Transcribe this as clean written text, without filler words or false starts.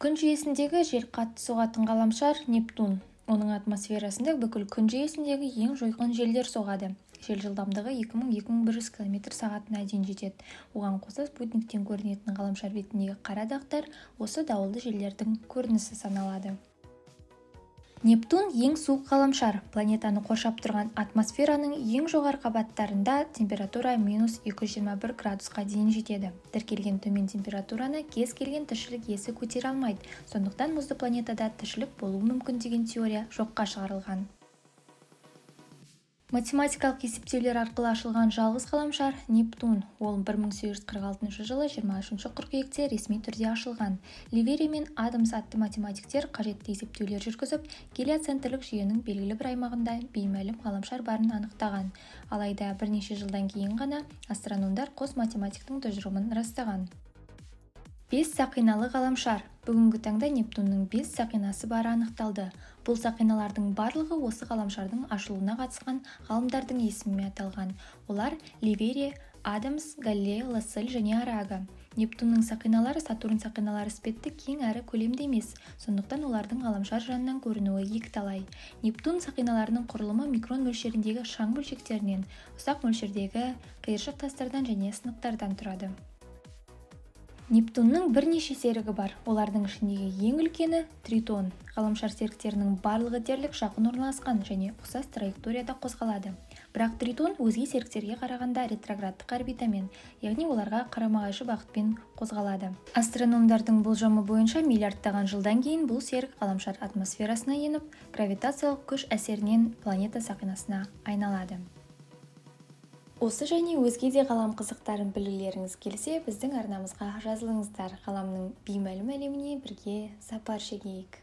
Күн жүйесіндегі жел қатты соғатын ғаламшар – Нептун. Оның атмосферасында бүкіл Күн жүйесіндегі ең жойқын желдер соғады. Жел жылдамдығы 2000-2100 км сағатына дейін жетеді. Оған қоса спутниктен көрінетін ғаламшар бетіндегі қара дақтар осы дауылды желдердің көрінісі саналады. Нептун ең суық ғаламшар. Планетаны қоршап тұрған атмосфераның ең жоғары қабаттарында температура минус 221 градусқа дейін жетеді. Тіркелген төмен температураны кез келген тіршілік иесі көтере алмайды. Сондықтан мұзды планетада тіршілік болуы мүмкін деген теория жоққа шығарылған. Математикалық есептеулер арқылы ашылған жалғыз ғаламшар – Нептун. Ол 1846 жылы 23 қыркүйекте ресми түрде ашылған. Леверье мен Адамс атты математиктер қажетті есептеулер жүргізіп, гелиоцентрлік жүйенің белгілі бір аймағында беймәлім ғаламшар барын анықтаған. Алайда бірнеше жылдан кейін ғана астрономдар қос математиктің тұжырымын растаған. 5 сақиналы ғаламшар. Бүгінгі таңда Нептунның 5 сақинасы бары анықталды. Бұл сақиналардың барлығы осы ғаламшардың ашылуына қатысқан ғалымдардың есімімен аталған. Олар Леверье, Адамс, Галле, Лассель және Араго. Нептунның сақиналары Сатурн сақиналары іспетті кең әрі көлемді емес, сондықтан олардың ғаламшар жанынан көрінуі екіталай. Нептун сақиналарының құрылымы микрон мөлшеріндегі шаң бөлшектерінен, ұсақ мөлшердегі қиыршық тастардан және сынықтардан тұрады. Нептунның бірнеше серігі бар. Олардың ішіндегі ең үлкені – Тритон. Ғаламшар серіктерінің барлығы дерлік жақын орналасқан және ұқсас траекторияда қозғалады. Бірақ Тритон өзге серіктерге қарағанда ретроградтық орбитамен, яғни оларға қарама-қайшы бағытпен қозғалады. Астрономдардың болжамы бойынша миллиардтаған жылдан кейін бұл серік ғаламшар атмосферасына еніп, гравитациялық күш әсерінен планета сақинасына айналады. Осы және өзге де ғалам қызықтарын білгілеріңіз келсе, біздің арнамызға жазылыңыздар. Ғаламның беймәлім әлеміне бірге сапар шегейік.